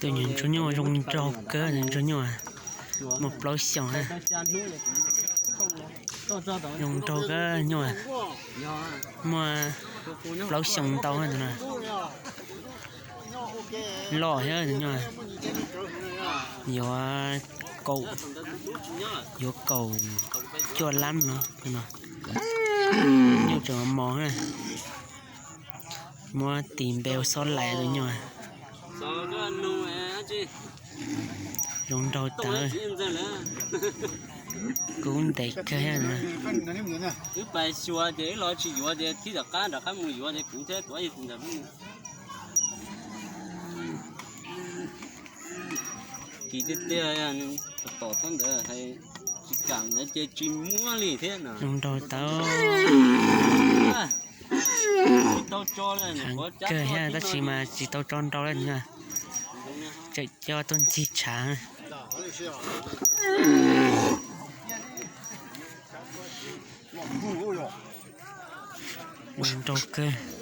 Tus nyuag ntsuag nyuj zoo nraug kawg, tus nyuag ntsuag nyuj muaj plaub xyoos na. Zoo nraug kawg nyuj, muaj plaub xyoos ntau na tus no. Loj thiab tus nyuj, yuav kaum, yuav kaum cuaj lab no. Nyuj tseem mos na. Muab tis npe ua Xob Lais tus nyuj. Zoo nraug tawv. Kub ntev kawg thiab. Wb pais xyuas ces wb los tsis yuav ces tib tom qab rov qab mus yuav ces kuv thiab kuv ib tug ntawd. Kis tiag tiag, tom tom thob ntawd hais tsis kam ntawd ces tsis muab li thiab no. Zoo nraug tawv. Tsis tau tso li, heev kawg thiab tab sis mas tsis tau tso nrau li no. Tseem coj tuaj ncig tshav. Zoo nraug kawg.